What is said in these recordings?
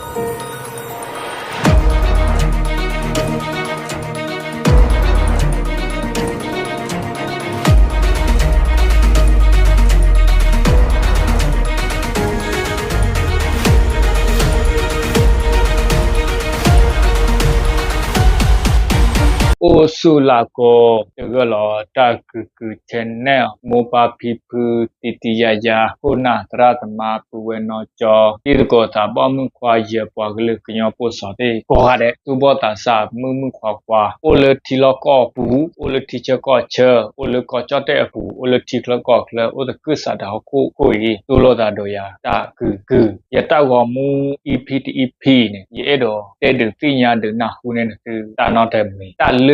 အိၣ်ဆူၣ်လၢကိး တဂၢၢ်လီၤ တၢ်ကုၢ်ကုၢ် channel မိၢ်ပၢ်ဖံဖု တံၤတံၤယါယါ ခိၣ်နၢ်သရၣ်သမါ ပုၢ်ဝဲၢ်နီၢ်ကၠီ တံၤသကိးသးဘီၣ်မုၢ်ခွါ ယဲၢ်ပှၤကလုာ်ကညီဖိစီၤသ့ၣ်ကိးဂၤဒဲး သူၣ်ဘီၣ်သးစၢ် မုၢ်မုၢ်ခွါခွါ အိၣ်လၢထံလီၢ်ကီၢ်ပူၤ အိၣ်လၢထံဆၢကီၢ်ဆၢ အိၣ်လၢကီၢ်ကၠီၣ်တဲၣ်အပူၤ အိၣ်လၢထံချၢကီၢ်ချၢ အိၣ်သကုၤဆးဒးဟီၣ်ခိၣ်ခိၣ်အံၤ တူၢ်လိာ်သးဒီးယၤ တၢ်ကုၢ်ကုၢ် ယတၢ်ဂီၤမူ EP တ EP န့ၣ် ယအဲၣ်ဒိးတဲဒုးသ့ၣ်ညါဒုးနၢ်ဟူန့ၢ်နသု တၢ်နီတမံၤ တၢ်လ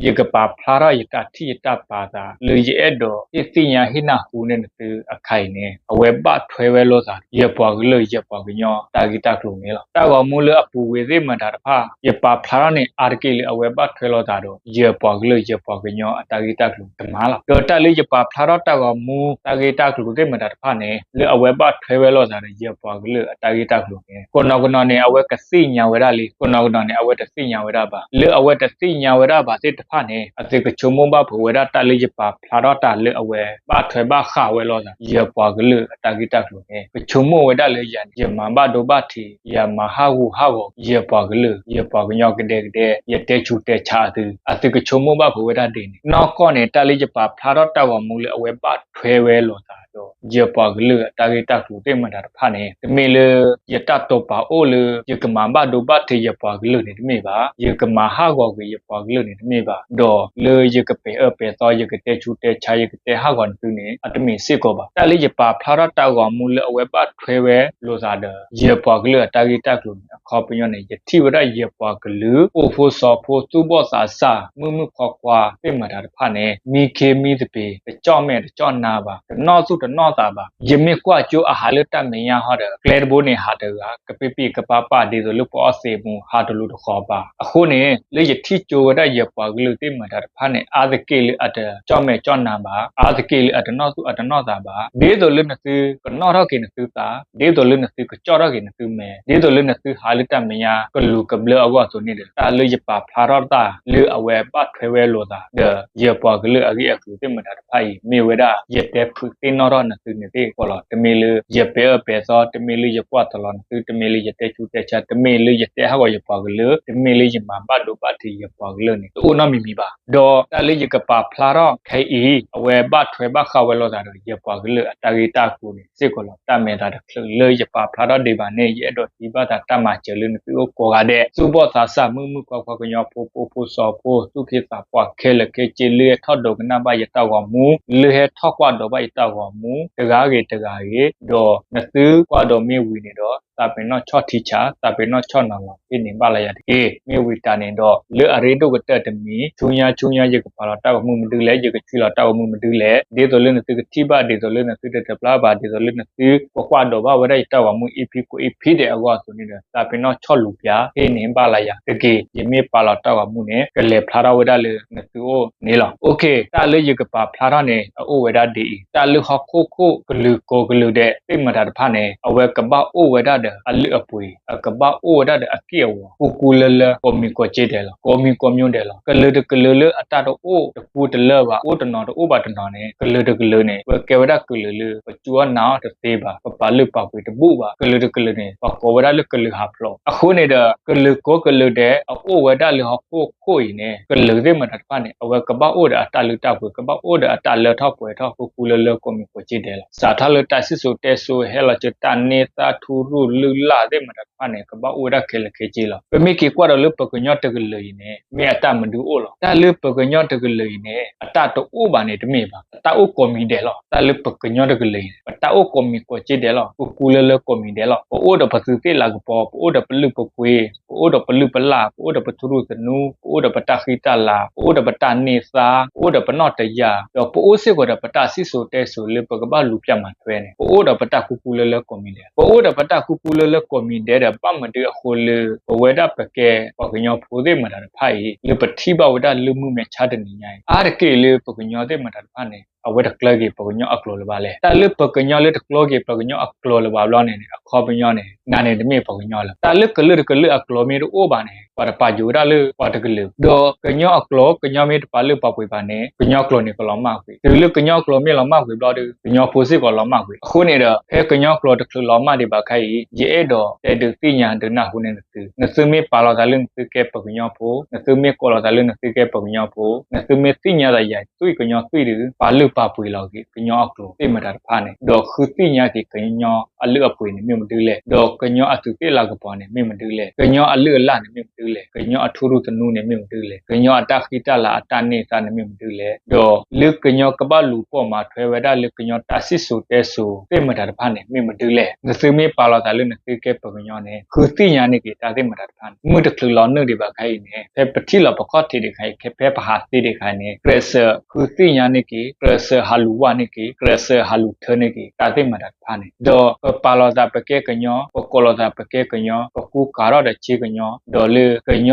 ၢယကပာ်ဖျါထီၣ်ယတၢ်ထံၣ်ယတၢ်ပာ်သး လၢယအဲၣ်ဒိးဟ့ၣ်သ့ၣ်ညါဟ့ၣ်နၢ်ဟူန့ၢ်နသုအခါအံၤန့ၣ် အဝဲဘၣ်ထွဲဝဲလိာ်သး ယဲၢ်ပှၤကလုာ် ယဲၢ်ပှၤကညီ တၢ်ဂ့ၢ်တၢ်ကျိၤန့ၣ်လီၤ. တၢ်ဂီၤမူလၢအပူၤကွံာ်သ့ၣ်မတၤတဖၣ် ယပာ်ဖျါထီၣ်န့ၣ် အါတက့ၢ်လၢအဝဲဘၣ်ထွဲလိာ်သးဒီး ယဲၢ်ပှၤကလုာ် ယဲၢ်ပှၤကညီအတၢ်ဂ့ၢ်တၢ်ကျိၤတမံၤလီၤ. ဒီးတၢ်လၢယပာ်ဖျါထီၣ်တၢ်ဂီၤမူ တၢ်ဂ့ၢ်တၢ်ကျိၤသ့ၣ်မတၤတဖၣ်န့ၣ် လၢအဝဲဘၣ်ထွဲဝဲလိာ်သးဒီး ယဲၢ်ပှၤကလုာ်အတၢ်ဂ့ၢ်တၢ်ကျိၤန့ၣ် ကိးနီၢ်ကနီၤန့ၣ် အဝဲကသ့ၣ်ညါဝဲဒၣ်လံ, ကိးနီၢ်ကနီၤန့ၣ် အဝဲတသ့ၣ်ညါဝဲဒၣ်ဘၣ်. လၢအဝဲတသ့ၣ်ညါဝဲဒၣ်ဘၣ်သ့ၣ်တဖၣ်န့ၣ် အသုကဆိကမိၣ်ဘၣ်ဖုးဝဲဒၣ်တၢ်လၢယပာ်ဖျါထီၣ်တၢ်လၢအဝဲဘၣ်ထွဲဘၣ်ဃးဝဲလိာ်သး ယဲၢ်ပှၤကလုာ်အတၢ်ဂ့ၢ်တၢ်ကျိၤန့ၣ် ကဆိကမိၣ်ဝဲဒၣ်လၢယၤန့ၣ် ယမၤဘၣ်ဒိဘၣ်ထံး ယမၤဟးဂူာ်ဟးဂီၤ ယဲၢ်ပှၤကလုာ် ယဲၢ်ပှၤကညီကဒဲကဒဲ ယတဲဆူးတဲဆါအသု အသုကဆိကမိၣ်ဘၣ်ဖုးဝဲဒၣ်ဒ်န့ၣ်. နီၢ်ကီၢ်န့ၣ် တၢ်လၢယပာ်ဖျါထီၣ်တၢ်ဂီၤမူလၢအဝဲဘၣ်ထွဲဝဲလိာ်သးဒီး ယဲၢ်ပှၤကလုာ်အတၢ်ဂ့ၢ်တၢ်ကျိၤသ့ၣ်မတၤတဖၣ်န့ၣ် တမ့ၢ်လၢ ယတၢ်တိာ်ပာ်အိၣ်လၢ ယကမၤဘၣ်ဒိဘၣ်ထံးယဲၢ်ပှၤကလုာ်န့ၣ်တမ့ၢ်ဘၣ်, ယကမၤဟးဂီၤကွံာ်ယဲၢ်ပှၤကလုာ်န့ၣ်တမ့ၢ်ဘၣ်, ဒီးလၢယကပဲာ်အၢပဲာ်သီ ယကတဲဆူးတဲဆါ ယကတဲဟးဂီၤနသုန့ၣ် အတမ့ၢ်စ့ၢ်ကီးဘၣ်. တၢ်လၢယပာ်ဖျါထီၣ်တၢ်ဂီၤမူလၢအဝဲဘၣ်ထွဲဝဲလိာ်သးဒီး ယဲၢ်ပှၤကလုာ်အတၢ်ဂ့ၢ်တၢ်ကျိၤန့ၣ် အခီပညီန့ၣ် ယထံၣ်ဝဲဒၣ်ယဲၢ်ပှၤကလုာ် အိၣ်ဖိစီၤဖိ သူၣ်ဘီၣ်သးစၢ် မုၢ်မုၢ်ခွါခွါသ့ၣ်မတၤတဖၣ်န့ၣ် မံခ့မံသပ့ၤ တကၠီၣ်မဲာ်တကၠီၣ်နါဘၣ်, တနီၣ်သူၣ်တနီၣ်သးဘၣ်. ယမ့ၢ်ကွၢ်ကၠိအဟးလၢတၢ်မဲာ်ညါဟီဒီး ကျဲတဘိန့ၣ်ဟးတဂၤ ကပ့ပ့ၢ်ကပၤပာ် ဒ်သိးလၢပအီၣ်သ့ၣ်မူ ဟးတလူၤတဃီၤဘၣ်. အဃိန့ၣ် လၢယထံၣ်ကၠိဝဲဒၣ်ယဲၢ်ပှၤကလုာ်သ့ၣ်မတၤတဖၣ်န့ၣ် အါတက့ၢ်လၢအတကၠီၣ်မဲာ်ကၠီၣ်နါဘၣ်, အါတက့ၢ်လၢအတနီၣ်သူၣ်အတနီၣ်သးဘၣ်, ဒ်သိးလၢနသုကနီၣ်ထီၣ်က့ၤနသုသး, ဒ်သိးလၢနသုကကၠီၣ်ထီၣ်က့ၤနသုမဲာ်, ဒ်သိးလၢနသုဟးလၢတၢ်မဲာ်ညါ ကလူၤကဘျၢအဂီၢ်အသိးန့ၣ်ဒီး တၢ်လၢယပာ်ဖျါထီၣ်တၢ်လၢအဝဲဘၣ်ထွဲဝဲလိာ်သး ဒီးယဲၢ်ပှၤကလုာ်အဂ့ၢ်အကျိၤသ့ၣ်မတၤတဖၣ်အံၤ မ့ၢ်ဝဲဒၣ် ယတဲဖုးသ့ၣ်နီၣ်ထီၣ်နသုန့ၣ်သ့ၣ်ကီးလီၤ. တမ့ၢ်လၢယပဲာ်အၢပဲာ်သီ, တမ့ၢ်လၢယကွၢ်တလီၤနသု, တမ့ၢ်လၢယတဲဆူးတဲဆါ, တမ့ၢ်လၢယတဲဟးဂီၤယပှၤကလုာ်, တမ့ၢ်လၢယမၤဘၣ်ဒိဘၣ်ထံးယပှၤကလုာ်န့ၣ် တအိၣ်နီတမံၤမံၤဘၣ်. ဒီးတၢ်လၢယကပာ်ဖျါထီၣ်ခဲအံၤ အဝဲဘၣ်ထွဲဘၣ်ဃးဝဲလိာ်သးဒီး ယဲၢ်ပှၤကလုာ်အတၢ်ဂ့ၢ်တၢ်ကျိၤန့ၣ်စ့ၢ်ကီးလီၤ. တၢ်မဲာ်သးတချုးလၢယပာ်ဖျါထီၣ်ဒံးဘၣ်န့ၣ် ယအဲၣ်ဒိးဟံးဘၣ်သးတၢ်မၤစၢၤလၢနသုအိၣ်ကိးဂၤဒဲး, သူၣ်ဘီၣ်သးစၢ် မုၢ်မုၢ်ခွါခွါ ကညီဖိ ပအိၣ်ဖိစီၤဖိ သူၣ်က့သးပှၢ်ခဲလၢာ်ခဲဆ့ လၢဟဲထီၣ်ဒိကနၣ်ဘၣ်ယတၢ်ဂီၤမူ, လၢဟဲထီၣ်ကွၢ်ဒီးဘၣ်ယတၢ်ဂီၤမူ တဂၤဂ့ၤတဂၤဂ့ၤ, ဒီးနသုကွၢ်ဒီးမ့ၢ်ဝံၤန့ၣ်ဒီး သးပ့ၤနီၣ်ဆီၣ်ထံဆး, သးပ့ၤနီၣ်ဆီၣ်နီၤလီၤ ဟ့ၣ်န့ၢ်ဘၣ်လၢယၤတက့ၢ်. မ့ၢ်ဝံၤတၢ်န့ၣ်ဒီး လၢအရ့ဒိၣ်ကတၢၢ်တမံၤ ဆူညါဆူညါ ယကပာ်လီၤတၢ်ဂီၤမူမနုၤလဲၣ်, ယကဆှံလီၤတၢ်ဂီၤမူမနုၤလဲၣ်, ဒ်သိးလၢနသုကထံၣ်ဘၣ်, ဒ်သိးလၢနသုတတပျၢ်ဘၣ်, ဒ်သိးလၢနသုကကွၢ်ဒီးဘၣ်ဝဲဒၣ်ယတၢ်ဂီၤမူ EP ကိး EP ဒဲးအဂီၢ်အသိးန့ၣ်ဒီး သးပ့ၤနီၣ်ဆီၣ်လူၤပၠး ဟ့ၣ်န့ၢ်ဘၣ်လၢယၤတက့ၢ်. ယမ့ၢ်ပာ်လီၤတၢ်ဂီၤမူန့ၣ် ကလဲၤဖျါထီၣ်ဝဲဒၣ်လၢနသုအိၣ်န့ၣ်လီၤ. တၢ်လၢယကပာ်ဖျါထီၣ်န့ၣ် အအိၣ်ဝဲဒၣ်ဒ်အံၤ, တၢ်လၢဟီၣ်ခိၣ်ခိၣ်ကလုာ်ကိးကလုာ်ဒဲးသ့ၣ်မတၤတဖၣ်န့ၣ် အဝဲကဘၣ်အိၣ်ဝဲဒၣ်ဒီးအလုၢ်အပှ့ၤ, အကဘၣ်အိၣ်ဝဲဒၣ်ဒီးအက့ၢ်အဂီၤ ကူကူလၢလၢ ကိးမံၤကိးက့ဒဲးလီၤ. ကိးမံၤကိးမျိုးဒဲးလီၤ. ကလုာ်တကလုာ်လၢအတၢ်တအိၣ်တကူတလၢဘၣ်, အိၣ်တနီၤတအိၣ်ဘၣ်တနီၤန့ၣ် ကလုာ်တကလုာ်န့ၣ် အဝဲကဲဝဲဒၣ်ကလုာ်လၢ ပစူၢ်အီၣ်နာ်အီၣ်တသ့ဘၣ်, ပပာ်လုၢ်ပာ်ပှ့ၤတဘူၣ်ဘၣ်. ကလုာ်တကလုာ်န့ၣ် ပှၤကိးဝဲဒၣ်လၢကလုာ်ဟးဖျိး. အဃိန့ၣ်ဒီး ကလုာ်ကိးကလုာ်ဒဲး အအိၣ်ဝဲဒၣ်လၢဟီၣ်ခိၣ်ခိၣ်အံၤန့ၣ် ကလုာ်သ့ၣ်မတၤတဖၣ်န့ၣ် အဝဲကဘၣ်အိၣ်ဒီးအတၢ်လုၢ်တၢ်ပှ့ၤ, ကဘၣ်အိၣ်ဒီးအတၢ်လၢထီၣ်ပှဲၤထီၣ် ကူကူလၢလၢ ကိးမံၤကိးက့ဒဲးလီၤ. စးထီၣ်လၢတၢ်စံၣ်စိၤတဲစိၤ ဟဲလီၤစၢၤတၢ်န့ၢ်သါ ထူရူၢ်လုၢ်လၢ်သ့ၣ်မတၤတဖၣ်န့ၣ် ကဘၣ်အိၣ်ဝဲဒၣ်ခဲလၢာ်ခဲဆ့လီၤ. ပမ့ၢ်က့ၤကွၢ်ဒီးလၢပကညီတကလုာ်အံၤန့ၣ် မ့ၢ်အတၢ်မနုၤအိၣ်လီၤ. တၢ်လၢပကညီတကလုာ်အံၤန့ၣ် အတၢ်တအိၣ်ဘၣ်န့ၣ်တမ့ၢ်ဘၣ်. အတၢ်အိၣ်ကိးမံၤဒဲးလီၤ. တၢ်လၢပကညီတကလုာ်အံၤန့ၣ် ပတၢ်အိၣ်ကိးမံၤကိးက့ဒဲးလီၤ. ကူကူလၢလၢ ကိးမံၤဒဲးလီၤ. ပအိၣ်ဒီးပသုးသ့ၣ်လၤကပီၤ, ပအိၣ်ဒီးပလုၢ်ပပှ့ၤ, ပအိၣ်ဒီးပလုၢ်ပလၢ်, ပအိၣ်ဒီးပထူရူၢ်သနူ, ပအိၣ်ဒီးပတၢ်ဃံတၢ်လၤ, ပအိၣ်ဒီးပတၢ်န့ၢ်သါ, ပအိၣ်ဒီးပနီၣ်တယၢ်, ဒီးပအိၣ်စ့ၢ်ကီးဒီးပတၢ်စံၣ်စိၤတဲစိၤလၢပကဘၣ်လူၤပၠးမၤထွဲန့ၣ် ပအိၣ်ဒီးပတၢ်ကူကူလၢလၢ ကိးမံၤဒဲး. ပအိၣ်ဒီးပတၢ်ကူကူလၢလၢ ကိးမံၤဒဲးဒီး ဘၣ်မနုၤအဃိလၢ ပဝဲဒၣ်ပကဲပှၤကညီဖိသ့ၣ်မတၤတဖၣ်အံၤ လၢပထံၣ်ဘၣ်ဝဲဒၣ်လၢမုၢ်မဲာ်ဆါတနံၤညါအံၤ အါတက့ၢ်လၢပကညီသ့ၣ်မတၤတဖၣ်န့ၣ် အဝဲတကျၢၤက့ၤပှၤကညီအကျိာ်လၢၤဘၣ်လဲၣ်. တၢ်လၢပှၤကညီလၢတကျၢၤက့ၤပှၤကညီအကျိာ်လၢၤဘၣ်ဘျီန့ၣ်န့ၣ် အခီပညီန့ၣ် နၤန့ၣ်တမ့ၢ်ပှၤကညီလၢၤ. တၢ်လၢကလုာ်တကလုာ်အကျိာ်မ့ၢ်တအိၣ်ဘၣ်န့ၣ် ပှၤတပာ်ယိၤဝဲဒၣ်လၢပှၤတကလုာ်, ဒီးကညီအကျိာ် ကညီမ့ၢ်တပာ်လုၢ်ပာ်ပှ့ၤဘၣ်န့ၣ် ကညီကျိာ်န့ၣ်ကလီၤမၢ်ကွံာ်. တုၤလၢကညီကျိာ်မ့ၢ်လီၤမၢ်ကွံာ်ဘျီဒီး ကညီဖိစ့ၢ်ကီးလီၤမၢ်ကွံာ်. အဃိန့ၣ်ဒီး ဖဲကညီကျိာ်တချုးလီၤမၢ်ဒံးဘၣ်ခဲအံၤ ယအဲၣ်ဒိးတဲဒုးသ့ၣ်ညါဒုးနၢ်ဟူန့ၢ်နသု, နသုမ့ၢ်ပာ်လီၤသးလၢနသုကဲပှၤကညီဖိ, နသုမ့ၢ်ကိးလီၤသးလၢနသုကဲပှၤကညီဖိ, နသုမ့ၢ်သ့ၣ်ညါသးယၤသွံၣ်ကညီသွံၣ်ဒီး ပာ်လုၢ်ပာ်ပှ့ၤလီၤက့ၤကညီအကျိာ်သ့ၣ်မတၤတဖၣ်န့ၣ်, ဒီးဃုသ့ၣ်ညါက့ၤကညီအလုၢ်အပှ့ၤန့ၣ်မ့ၢ်မနုၤလဲၣ်, ဒီးကညီအသူးသ့ၣ်လၤကပီၤန့ၣ်မ့ၢ်မနုၤလဲၣ်, ကညီအလုၢ်အလၢ်န့ၣ်မ့ၢ်မနုၤလဲၣ်, ကညီအထူရူၢ်သနူန့ၣ်မ့ၢ်မနုၤလဲၣ်, ကညီအတၢ်ဃံတၢ်လၤအတၢ်န့ၢ်သါန့ၣ်မ့ၢ်မနုၤလဲၣ်, ဒီးလၢကညီကဘၣ်လူၤပိာ်မၤထွဲဝဲဒၣ်လၢကညီတၢ်စံၣ်စိၤတဲစိၤသ့ၣ်မတၤတဖၣ်န့ၣ် မ့ၢ်မနုၤလဲၣ်. နသုမ့ၢ်ပာ်လီၤသးလၢနသုကဲပှၤကညီန့ၣ် ဃုသ့ၣ်ညါန့ၢ်က့ၤတၢ်သ့ၣ်မတၤတဖၣ်န့ၣ်, မုၢ်တချုးလီၤနုာ်ဒံးဘၣ်ခဲအံၤန့ၣ် ဖဲပထံၣ်လီၤပခီၣ်ထံးဒံးခဲအံၤ ဖဲပဟးသ့ဒံးခဲအံၤန့ၣ် ကြၢးစၢးဃုသ့ၣ်ညါန့ၢ်က့ၤ, ကြၢးစၢးဟးလူၤဝဲန့ၢ်က့ၤ, ကြၢးစၢးဟးလူၤထၢန့ၢ်က့ၤ တၢ်သ့ၣ်မတၤတဖၣ်န့ၣ်, ဒီးပပာ်လီၤသးပကဲကညီ, ပကိးလီၤသးပကဲကညီ, ပကူကၤထီၣ်ဒီးစ့ကညီ, ဒီးလၢကညီ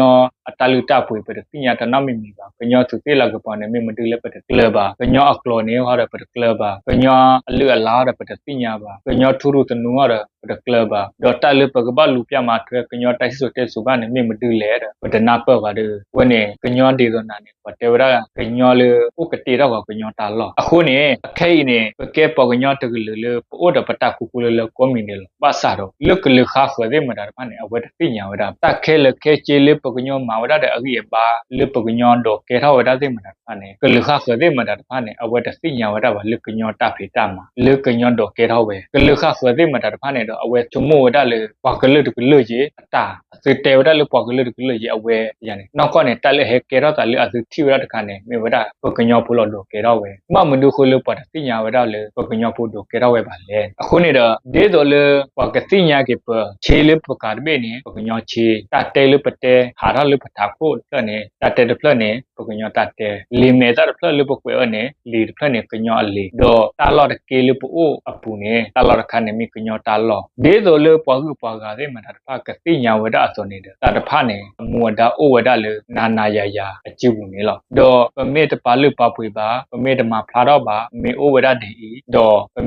အတၢ်လုၢ်တၢ်ပှ့ၤ ပတသ့ၣ်ညါတၢ်နီတမံၤမံၤဘၣ်, ကညီသူးသ့ၣ်လၤကပီၤန့ၣ်မ့ၢ်မနုၤလဲၣ် ပတကျၢၤဘၣ်, ကညီအကျိာ်န့ၣ်ဟီဒီးပတကျၢၤဘၣ်, ကညီအလုၢ်အလၢ်ဟီဒီးပတသ့ၣ်ညါဘၣ်, ကညီထူရူၢ်သနူဟီဒီး ပတကျၢၤဘၣ်, ဒီးတၢ်လၢပကဘၣ်လူၤပိာ်မၤထွဲကညီတၢ်စံၣ်စိၤတဲစိၤဘၣ်န့ၣ်မ့ၢ်မနုၤလဲၣ်ဒီး ပတနၢ်ပၢၢ်ဘၣ်ဒီး အဝဲန့ၣ် ကညီဒ်သိးနၤန့ၣ် ပှၤတဲဝဲဒၣ် ကညီလၢအိၣ်ကတ့ၢ်ထီၣ်က့ၤကညီတၢ်လီၢ်. အဃိန့ၣ် အခဲအံၤန့ၣ် ပကဲပှၤကညီတကလုာ်လၢ ပအိၣ်ဒီးပတၢ်ခူခူလၢလၢကိးမံၤဒဲးလီၤ. ဘၣ်ဆၣ်ဒီး လၢကလုာ်ဃါဃၢၤသ့ၣ်မတၤတဖၣ်န့ၣ် အဝဲတသ့ၣ်ညါဝဲဒၣ် တၢ်ခဲလၢာ်ခဲဆ့လၢပှၤကညီမၤဝဲဒၣ်ဒီးအဂံၢ်အဘါ လၢပှၤကညီဒိးကဲထီၣ်ဝဲဒၣ်သ့ၣ်မတၤတဖၣ်န့ၣ် ကလုာ်ဃါဃၢၤသ့ၣ်မတၤတဖၣ်န့ၣ် အဝဲတသ့ၣ်ညါဝဲဒၣ်ဘၣ် လၢကညီတၢ်ဖံးတၢ်မၤ လၢကညီဒိးကဲထီၣ်ဝဲ ကလုာ်ဃါဃၢၤသ့ၣ်မတၤတဖၣ်န့ၣ်ဒီး အဝဲဆိကမိၣ်ဝဲဒၣ်လၢ ပှၤကလုာ်တကလုာ်က့ၤအတၢ် အသုတဲဝဲဒၣ်လၢပှၤကလုာ်တကလုာ်က့ၤအဝဲယၤန့ၣ် နီၢ်ကီၢ်န့ၣ် တၢ်လၢဟဲကဲထီၣ်သးလၢအသုထံၣ်ဝဲဒၣ်တခါန့ၣ် မ့ၢ်ဝဲဒၣ် ပှၤကညီဖိလီၤဒိးကဲထီၣ်ဝဲ ဘၣ်မနုၤဃိလၢပှၤတသ့ၣ်ညါဝဲဒၣ်လၢ ပှၤကညီဖိဒိးကဲထီၣ်ဝဲဘၣ်လဲၣ်. အဃိန့ၣ်ဒီး ဒ်သိးလၢ ပှၤကသ့ၣ်ညါက့ၤပ ဆ့လၢပကၤတဘ့ၣ်န့ၣ် ပှၤကညီဆ့ တၢ်တဲလၢပတဲ ဟးထီၣ်လၢပထးခိၣ်တဖျၢၣ်န့ၣ် တၢ်တဲတဖျၢၣ်န့ၣ် ပှၤကညီတၢ်တဲ လံာ်မဲာ်သၣ်တဖျၢၣ်လၢပကွဲးအီၤန့ၣ် လံာ်တဖျၢၣ်န့ၣ် ကညီအလံာ် ဒီးတၢ်လီၢ်တက့လၢပအိၣ်အပူၤန့ၣ် တၢ်လီၢ်တခါန့ၣ်မ့ၢ်ကညီတၢ်လီၢ် ဒ်သိးလၢပှၤဂုၤပှၤဂၤသ့ၣ်မတၤတဖၣ်ကသ့ၣ်ညါဝဲဒၣ်အသိးန့ၣ်ဒီး တၢ်တဖၣ်န့ၣ် အမူအဒါအိၣ်ဝဲဒၣ်လၢ နၤနၤယၤယၤအစုပူၤန့ၣ်လီၤ. ဒီးပမ့ၢ်တပာ်လုၢ်ပာ်ပှ့ၤဘၣ်, ပမ့ၢ်တမၤဖျါထီၣ်ဘၣ်, ပမ့ၢ်အိၣ်ဝဲဒၣ်ဒ်အံၤ, ဒီးပ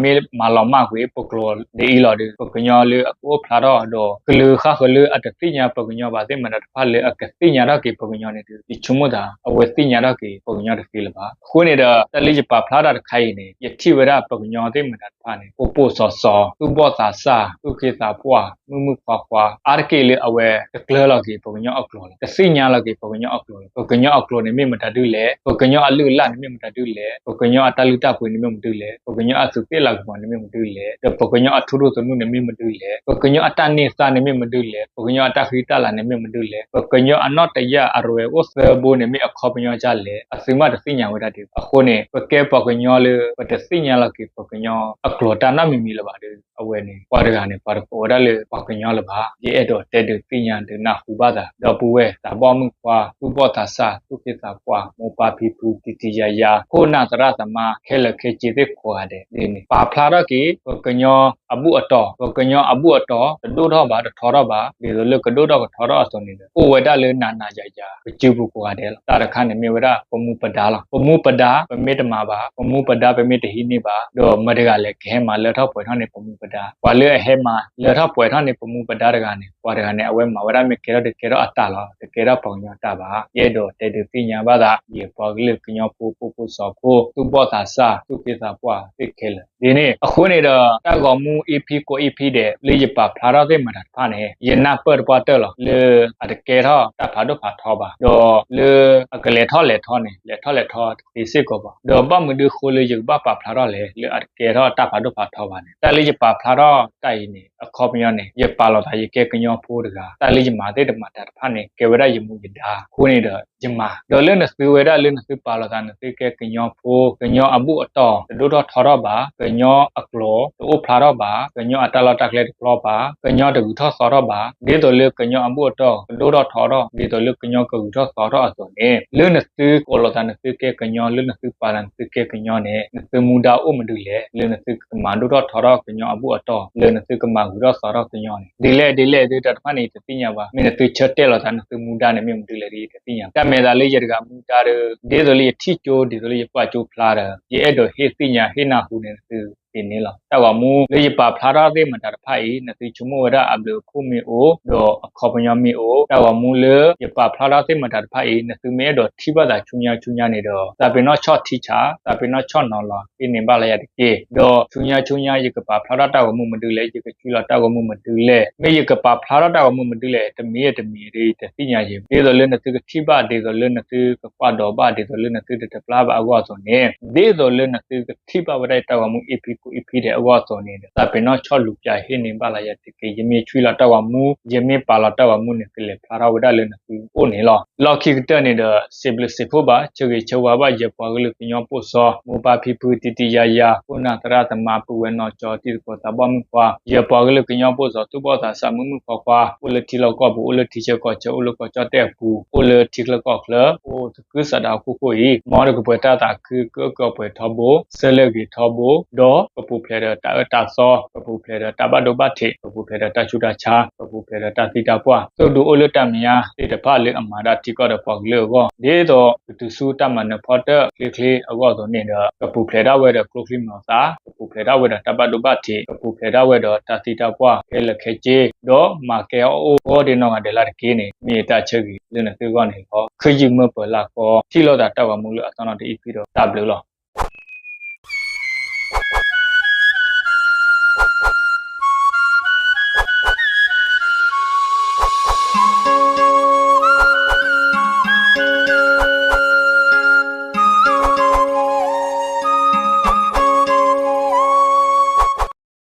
မ့ၢ်မၤလီၤမၢ်ကွံာ် ပကျိာ်ဒ်အံၤလီၤဒီး ပှၤကညီလၢအကအိၣ်ဖျါထီၣ်ဒီး ကလုာ်ဃါဃၢၤလၢအတသ့ၣ်ညါပှၤကညီဘၣ်သ့ၣ်မတၤတဖၣ်လၢ အကသ့ၣ်ညါထီၣ်က့ၤပှၤကညီန့ၣ်ဒီး ယဆိကမိၣ်သး အဝဲသ့ၣ်ညါထီၣ်က့ၤပှၤကညီတသ့လၢၤဘၣ်. အဃိန့ၣ်ဒီး တၢ်လၢယပာ်ဖျါထီၣ်တခါအံၤန့ၣ် ယထံၣ်ဝဲဒၣ်ပှၤကညီသ့ၣ်မတၤတဖၣ်န့ၣ် ပိၢ်ပိၢ်စီၤစီၤ, သူၣ်ဘီၣ်သးစၢ်, သူၣ်က့သးပှၢ်, မုၣ်မုၣ်ခွါခွါ အါတက့ၢ်လၢအဝဲတကျၢၤလီၤက့ၤပှၤကညီအကျိာ်လီၤ. တသ့ၣ်ညါလီၤက့ၤပှၤကညီအကျိာ်လီၤ. ပှၤကညီအကျိာ်န့ၣ်မ့ၢ်မတၤဒုလဲၣ်, ပှၤကညီအလုၢ်အလၢ်န့ၣ်မ့ၢ်မတၤဒုလဲၣ်, ပှၤကညီအတၢ်လုၢ်တၢ်ပှ့ၤန့ၣ်မ့ၢ်မတၤဒုလဲၣ်, ပှၤကညီအသူးသ့ၣ်လၤကပီၤန့ၣ်မ့ၢ်မတၤဒုလဲၣ်, ဒီးပှၤကညီအထူရူၢ်သနူန့ၣ်မ့ၢ်မတၤဒုလဲၣ်, ပှၤကညီအတၢ်န့ၢ်သါန့ၣ်မ့ၢ်မတၤဒုလဲၣ်, ပှၤကညီအတၢ်ဃံတၢ်လၤန့ၣ်မ့ၢ်မတၤဒုလဲၣ်, ပှၤကညီအနီၣ်တယၢ်အရဝဲအိၣ်သၢဘိန့ၣ်မ့ၢ်အခီပညီဒ်လဲၣ်, အသုမ့ၢ်တသ့ၣ်ညါဝဲဒၣ်ဒ်လဲၣ်. အဃိန့ၣ် ပကဲပှၤကညီလၢ ပတသ့ၣ်ညါလီၤက့ၤပှၤကညီအကျိာ်တၢ်နီတမံၤမံၤလၢၤဘၣ်ဒီး အဝဲန့ၣ် ပှၤတဂၤန့ၣ် ပှၤတကိးဝဲဒၣ်လၢပှၤကညီလၢၤဘၣ်. ယအဲၣ်ဒိးတဲဒုးသ့ၣ်ညါဒုးနၢ်ဟူဘၣ်သး ဒီပုၢ်ဝဲၢ် သးဘီၣ်မုၣ်ခွါ သူၣ်ဘီၣ်သးစၢ် သူၣ်က့သးပှၢ် မိၢ်ပၢ်ဖံဖု တံၤတံၤယါယါ ခိၣ်နၢ်သရၣ်သမါ ခဲလၢာ်ခဲဆ့သ့ၣ်ကိးဂၤဒဲးန့ၣ် ပာ်ဖျါထီၣ်က့ၤ ပှၤကညီအဘူၣ်အတီၢ်, ပှၤကညီအဘူၣ်အတီၢ် တဒိၣ်ထီၣ်ဘၣ် တထီထီၣ်ဘၣ် ဒ်သိးလၢကဒိၣ်ထီၣ်ကထီထီၣ်အသိးန့ၣ်ဒီး အိၣ်ဝဲဒၣ်လၢနၤနၤယၤယၤ ပစုပူၤကိးဂၤဒဲးလီၤ. တၢ်တခါန့ၣ်မ့ၢ်ဝဲဒၣ် ပမူပဒါလီၤ. ပမူပဒါ ပမ့ၢ်တမၤဘၣ်, ပမူပဒါ ပမ့ၢ်တဟံးန့ၢ်ဘၣ်, ဒီးမတၤတဂၤလဲၣ် ကဟဲမၤလၢထီၣ်ပှဲၤထီၣ်န့ၢ်ပမူပဒါ, ပှၤလၢအဟဲမၤလၢထီၣ်ပှဲၤထီၣ်န့ၢ်ပမူပဒါတဂၤန့ၣ် ပှၤတဂၤန့ၣ် အဝဲမၤဝဲဒၣ်မ့ၢ်ကဲထီၣ်ဒုးကဲထီၣ်အတၢ်လီၤ, တကဲထီၣ်ပှၤကညီတၢ်ဘၣ်. ယအဲၣ်ဒိးတဲဒုးသ့ၣ်ညါဘၣ်သး ယပှၤကလုာ်ကညီဖိ ပိၢ်ပိၢ်စီၤဖိ သူၣ်ဘီၣ်သးစၢ် သူၣ်က့သးပှၢ်သ့ၣ်ခဲလၢာ် ဒ်န့ၣ် အဃိန့ၣ်ဒီး တၢ်ဂီၤမူ EP ကိး EP ဒဲး လၢယပာ်ဖျါထီၣ်သ့ၣ်မတၤတဖၣ်န့ၣ် ယနၢ်ပၢၢ်တပှၢ်တၢၢ်လီၤ လၢအတကဲထီၣ်တၢ်ဖးဒိၣ်ဖးထီဘၣ်, ဒီးလၢအကလဲၤထီၣ်လဲၤထီန့ၣ် လဲၤထီၣ်လဲၤထီတသ့စ့ၢ်ကီးဘၣ်. ဒီးဘၣ်မနုၤဃိလၢယကဘၣ်ပာ်ဖျါထီၣ်လဲၣ် လၢအတကဲထီၣ်တၢ်ဖးဒိၣ်ဖးထီဘၣ်န့ၣ် တၢ်လၢယပာ်ဖျါထီၣ်တၢ်အံၤန့ၣ် အခီပညီန့ၣ် ယပာ်လီၤသးယကဲကညီဖိတဂၤ, တၢ်လၢယမၤသ့ၣ်တမၤတၢ်တဖၣ်န့ၣ် ကဲဝဲဒၣ်ယမူယဒါ, အဃိန့ၣ်ဒီး ယမၤ, ဒီးလၢနသုဝဲဒၣ်လၢနသုပာ်လီၤသးနသုကဲကညီဖိ ကညီအဘူၣ်အတီၢ် တဒိၣ်ထီၣ်ထီထီၣ်ဘၣ်, ကညီအကျိာ်တအိၣ်ဖျါထီၣ်ဘၣ်, ကညီအတၢ်လီၢ်တၢ်ကျဲတပျီဘၣ်, ကညီတဂုၤထီၣ်သီထီၣ်ဘၣ်, ဒ်သိးလၢကညီအဘူၣ်အတီၢ် ကဒိၣ်ထီၣ်ထီထီၣ် ဒ်သိးလၢကညီကဂုၤထီၣ်သီထီၣ်အသိးန့ၣ် လၢနသုကိးလီၤသးနသုကဲကညီ လၢနသုပာ်လီၤနသုကဲကညီန့ၣ် နသုမူဒါအိၣ်မနုၤလဲၣ်, လၢနသုကမၤဒိၣ်ထီၣ်ထီထီၣ်ကညီအဘူၣ်အတီၢ် လၢနသုကမၤဂုၤထီၣ်သီထီၣ်ကညီန့ၣ် ဒ်လဲၣ်ဒ်လဲၣ်ဒ်တၢ်တဖၣ်န့ၣ် ယတသ့ၣ်ညါဘၣ်. မ့ၢ်နသုဆၢတဲာ်လီၤသးနသုမူဒါန့ၣ် မ့ၢ်မနုၤလဲၣ်ဒီး ယတသ့ၣ်ညါဘၣ်. မ့ၢ်သးလၢယတဂၤမူဒါဒီး ဒ်သိးလၢယထံၣ်ကၠိ ဒ်သိးလၢယကွၢ်ကၠိဖျါဒီး ယအဲၣ်ဒိးဟ့ၣ်သ့ၣ်ညါဟ့ၣ်နၢ်ဟူန့ၣ်သုဒ်န့ၣ်လီၤ. တၢ်ဂီၤမူလၢယပာ်ဖျါထီၣ်သ့ၣ်မတၤတဖၣ်အံၤ နသုဆိကမိၣ်ဝဲဒၣ်အဘျုးအဖှိၣ်မ့ၢ်အိၣ် ဒီးအခီပညီမ့ၢ်အိၣ်, တၢ်ဂီၤမူလၢယပာ်ဖျါထီၣ်သ့ၣ်မတၤတဖၣ်အံၤ နသုမ့ၢ်အဲၣ်ဒိးထံၣ်ဘၣ်သးဆူညါဆူညါန့ၣ်ဒီး သးပ့ၤနီၣ်ဆီၣ်ထံဆး သးပ့ၤနီၣ်ဆီၣ်နီၤလီၤ ဟ့ၣ်န့ၢ်ဘၣ်လၢယၤတက့ၢ်. ဒီးဆူညါဆူညါ ယကပာ်ဖျါထီၣ်တၢ်ဂီၤမူမနုၤလဲၣ်, ယကဆွံလီၤတၢ်ဂီၤမူမနုၤလဲၣ်, မ့ၢ်ယကပာ်ဖျါထီၣ်တၢ်ဂီၤမူမနုၤလဲၣ် တမံၤတမံၤဒီး ယတသ့ၣ်ညါယဲၢ်. ဒ်သိးလၢနသုကထံၣ်ဘၣ်, ဒ်သိးလၢနသုကကွၢ်ဒီးဘၣ်, ဒ်သိးလၢနသုတတပျၢ်ဘၣ်အဂီၢ်အသိးန့ၣ်, ဒ်သိးလၢနသုကထံၣ်ဘၣ်ဝဲဒၣ်တၢ်ဂီၤမူ EP ကိး EP ဒဲးအဂီၢ်အသိးန့ၣ်ဒီး သးပ့ၤနီၣ်ဆီၣ်လူၤပၠးဟ့ၣ်န့ၢ်ဘၣ်လၢယၤတက့ၢ်. ယမ့ၢ်ဆွံလီၤတၢ်ဂီၤမူ, ယမ့ၢ်ပာ်လီၤတၢ်ဂီၤမူန့ၣ် ကလဲၤဖျါထီၣ်ဝဲဒၣ်လၢနသုအိၣ်န့ၣ်လီၤ. လီၢ်ခံကတၢၢ်န့ၣ်ဒီး စံးဘျုးစံးဖှိၣ်ဘၣ် ဆၢဂ့ၤဆၢဝါဘၣ် ယပှၤကလုာ်ကညီပိာ်စီ မိၢ်ပၢ်ဖံဖု တံၤတံၤယါယါ ခိၣ်နၢ်သရၣ်သမါ ပုၢ်ဝဲၢ်နီၢ်ကၠီ တံၤသကိးသးဘီၣ်မုၣ်ခွါ, ယပှၤကလုာ်ကညီပိာ်စီ သူၣ်ဘီၣ်သးစၢ် မုၢ်မုၢ်ခွါခွါ, အိၣ်လၢထံလီၢ်ကီၢ်ပူၤ, အိၣ်လၢထံဆၢကီၢ်ဆၢ, အိၣ်လၢကီၢ်ကၠီၣ်တဲၣ်အပူၤ, အိၣ်လၢထံချၢကီၢ်ချၢ, အိၣ်သကုၤဆးဒးအခိၣ်ဃိအံၤ, မ်ကပှဲၤတၢ်သးခု ကအၢကၢၤပှဲၤထီဘိ, ဆၢလဲၣ်ဂ့ၤထီဘိ, ဒီးကပူၤဖျဲးဒီးတၢ်အၢတၢ်သီ, ကပူၤဖျဲးဒီးတၢ်ဘၣ်ဒိဘၣ်ထံး, ကပူၤဖျဲးဒီးတၢ်ဆူးတၢ်ဆါ, ကပူၤဖျဲးဒီးတၢ်သံတၢ်ပှၢ်, သုးဒူအိၣ်လၢတၢ်မဲာ်ညါသ့ၣ်တဖၣ်လၢအမၤဒၣ်ထံကီၢ်ဒီးပှၤကလုာ်အဂီၢ်, ဒ်သိးကတုၤဆူတၢ်မၤနၢၤဖီတၢၣ်ချ့ချ့အဂီၢ်အသိးန့ၣ်ဒီး ကပူၤဖျဲးဒၣ်ဝဲဒီးကျိချံမျိာ်သၣ်, ကပူၤဖျဲးဒၣ်ဝဲဒီးတၢ်ဘၣ်ဒိဘၣ်ထံး, ကပူၤဖျဲးဒၣ်ဝဲဒီးတၢ်သံတၢ်ပှၢ်ခဲလၢာ်ခဲဆ့, ဒီးမၤကဲအီၣ်အိၣ်ကိးဒဲးနီၢ်ဂၤဒဲးလၢ်တက့ၢ်န့ၣ် မ့ၢ်ယတၢ်ဆၢဂ့ၤလၢနသုဂီၢ်န့ၣ်လီၤ. ဃ့ယုၢ်မၢပၢၤလၢ်ကီ ထံၣ်လိာ်သးတၢ်ဂီၤမူလၢအသီနီၣ်တအံၤဖံဒီး တၢ်ဘျုးလီၤ.